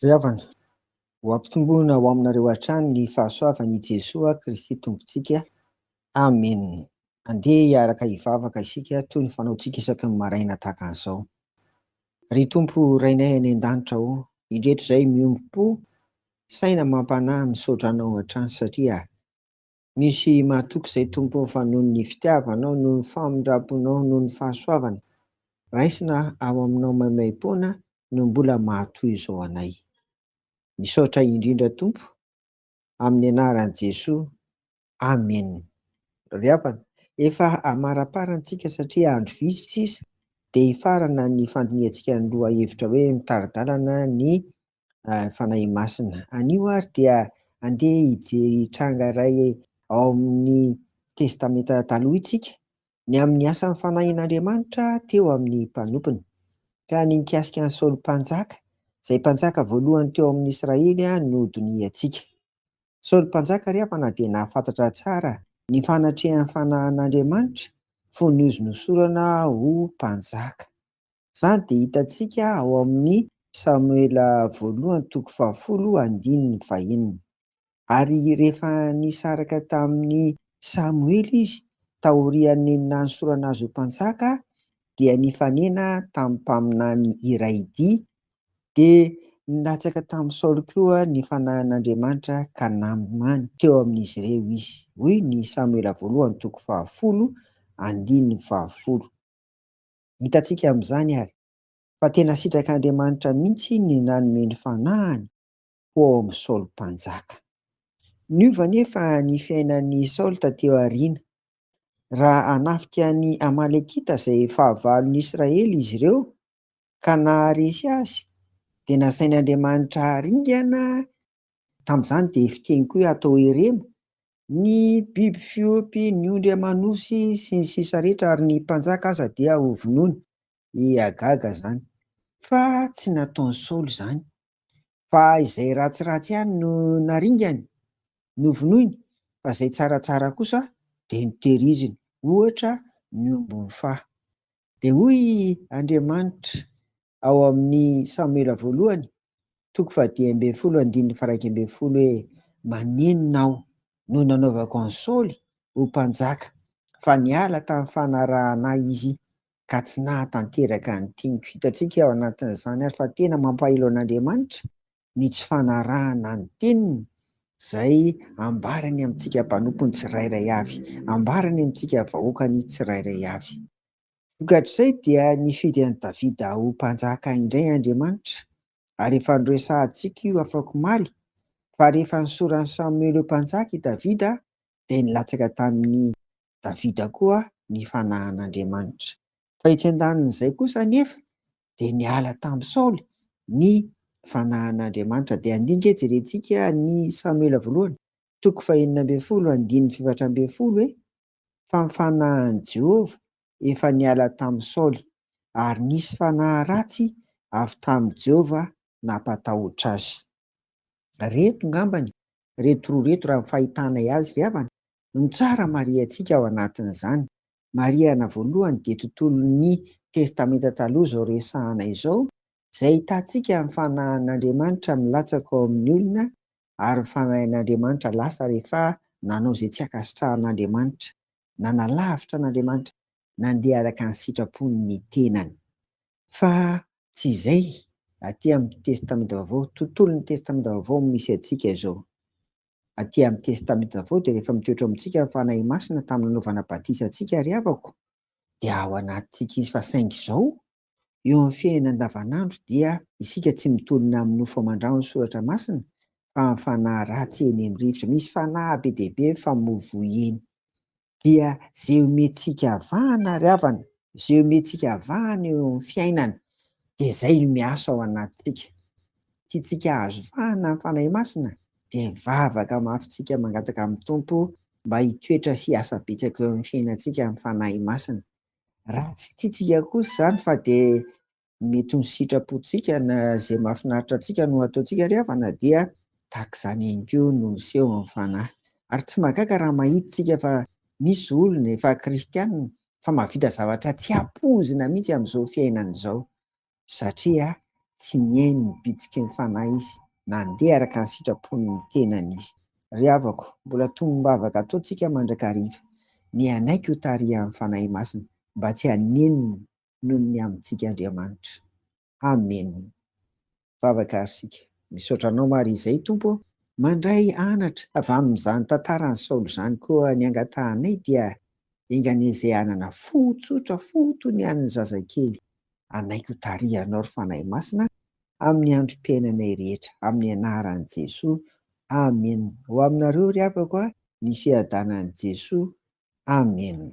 Ry havana, ho ampitomboina ho aminareo hatrany ny fahasoavan' i Jesoa Kristy Tompontsika. Amena. Andeha hiaraka hivavaka isika toy ny fanaontsika isaky ny maraina tahaka an'izao. Ry Tompo Rainay any an-danitra ô, indreto izahay miombom-po, saina amam-panahy misaotra Anao hatrany satria Misy mahatoky izay Tompo ô fa noho ny fitiavanao, noho ny famindramponao, noho ny fahasoavana raisina ao aminao maimaimpoana no mbola mahatoy izao anay. Misaotra indrindra Tompo, amin'ny anaran'i Jesoa, Amen. Ry havana, efa amaraparany tsika satria andro vitsy sisa dia hifarana ny fandinihantsika ny lohahevitra hoe mitari-dalana ny Fanahy Masina. Anio ary dia andeha hijery tranga iray ao amin'ny Testamenta Taloha isika, ny amin'ny asan'ny Fanahin'Andriamanitra teo amin'ny mpanompony. Ka ny mikasika an'i Saoly Mpanjaka, izay mpanjaka voalohany teo amin'ny Israely no dinihantsika. Saoly Mpanjaka ry havana dia nahafantatra tsara ny fanatrehan'ny Fanahin'Andriamanitra fony izy nosorana ho mpanjaka. Izany dia hitantsika ao amin'ny Samoela voalohany toko fahafolo andininy fahenina. Ary rehefa nisaraka tamin'i Samoela izy taorian'ny nanosorana azy ho mpanjaka dia nifanena tamin'ny mpaminany iray dia dia nilatsaka tamin'i Saoly koa ny fanahin'Andriamanitra ka namany teo amin'izy ireo izy. Hoy ny Samoela voalohany toko fahafolo andininy fahafolo. Hitantsika amin'izany àry fa tena sitrak'Andriamanitra mihitsy ny nanome ny fanahiny ho ao amin'i Saoly Mpanjaka. Niova anefa ny fiainan'i Saoly tatỳ aoriana. Raha hanafika ny Amalekita izay fahavalon'ny Israely izy ireo, ka naharesy azy, dia nasain'Andriamanitra haringana Tamin'izany dia fiteny koa hoe atao herema, ny biby fiompy, ny ondry aman'osy sy ny sisa rehetra ary ny mpanjaka aza dia hovonoina. I Agaga izany. Fa tsy nataon'i Saoly izany, fa izay ratsiratsy ihany no naringany, novonoiny, fa izay tsaratsara kosa dia notehiriziny, ohatra ny omby mifaha. Dia hoy Andriamanitra ao amin'ny Samoela voalohany, toko fahadimy ambin'ny folo andininy faha-iraika ambin'ny folo hoe, Manenina aho no nanaovako an'i Saoly ho mpanjaka, fa niala tamin'ny fanarahana ahy izy ka tsy nahatanteraka ny teniko. Hitantsika ao anatin'izany ary fa tena mampahelo an'Andriamanitra ny tsy fanarahana ny teniny izay ambarany amintsika mpanompony tsirairay avy, ambarany amintsika vahoakany tsirairay avy. Vokatr'izay dia nifidy an'i Davida ho mpanjaka indray Andriamanitra, ary efa noresahantsika io afakomaly, fa rehefa nisoran'i Samoela ho mpanjaka i Davida dia nilatsaka tamin'i Davida koa ny fanahin'Andriamanitra. Fa etsy an-danin'izay kosa anefa dia niala tamin'i Saoly ny fanahin'Andriamanitra. Dia andeha ange jerentsika ny Samoela voalohany, toko fahenina ambin'ny folo, andininy fahefatra ambin'ny folo e! Fa ny fanahin'i Jehovah efa niala tamin'i Saoly, ary nisy fanahy ratsy avy tamin'i Jehovah nampatahotra azy. Reto ngambany, reto roa reto raha ny fahitanay azy ry havana, no tsara marihantsika ao anatin'izany. Marihana voalohany dia tontolon'ny Testamenta Taloha izao resahana izao, izay ahitantsika ny fanahin'Andriamanitra milatsaka ao amin'ny olona ary ny fanahin'Andriamanitra lasa rehefa nanao izay tsy ankasitrahan'Andriamanitra, nanalavitra an'Andriamanitra, nandeha araka ny sitrapony ny tenany. Fa tsy izay aty amin'ny Testamenta Vaovao, tontolon'ny Testamenta Vaovao no misy antsika izao. Aty amin'ny Testamenta Vaovao dia rehefa mitoetra ao amintsika ny Fanahy Masina tamin'ny nanaovana batisa antsika ry havako dia ao anatintsika izy fa saingy izao Eo amin'ny fiainana andavanandro dia isika tsy mitolona amin'ny nofo aman-drà hoy ny soratra masina fa amin'ny fanahy ratsy eny amin'ny rivotra. Misy fanahy be dia be mifamoivoy eny. Dia izay omentsika vahana ry havana, izay omentsika vahana eo amin'ny fiainana dia izay no miasa ao anatintsika. Tiantsika hahazo vahana ny Fanahy Masina dia mivavaka mafy tsika mangataka amin'ny Tompo mba hitoetra sy hiasa betsaka eo amin'ny fiainantsika ny Fanahy Masina. Raha tsy tiantsika kosa izany fa dia mety ho ny sitrapontsika na izay mahafinaritra antsika no ataontsika ry havana dia tahaka izany ihany koa no miseho amin'ny fanahy. Ary tsy mahagaga raha mahita isika fa misy olona efa kristianina fa mahavita zavatra tsy ampoizina mihitsy amin'izao fiainana izao satria Tsy nihaino ny bitsiky ny Fanahy izy, nandeha araka ny sitrapon'ny tenany izy. Ry havako, mbola tonom-bavaka ataontsika mandrakariva ny hanaiky ho tarihan'ny Fanahy Masina mba tsy hanenina noho ny amintsika Andriamanitra. Amena. Vavaka ary isika. Misaotra Anao Maria izay Tompo ô, mandray anatra avy amin'izany tantaran'i Saoly izany koa ny angatahanay dia enga anie izay hanana fo tsotra, fo toy ny an'ny zazakely, hanaiky ho tarihanao ry Fanahy Masina amin'ny androm-piainanay rehetra, amin'ny anaran'i Jesoa. Amena. Ho aminareo ry havako a, ny fiadanan'i Jesoa. Amena.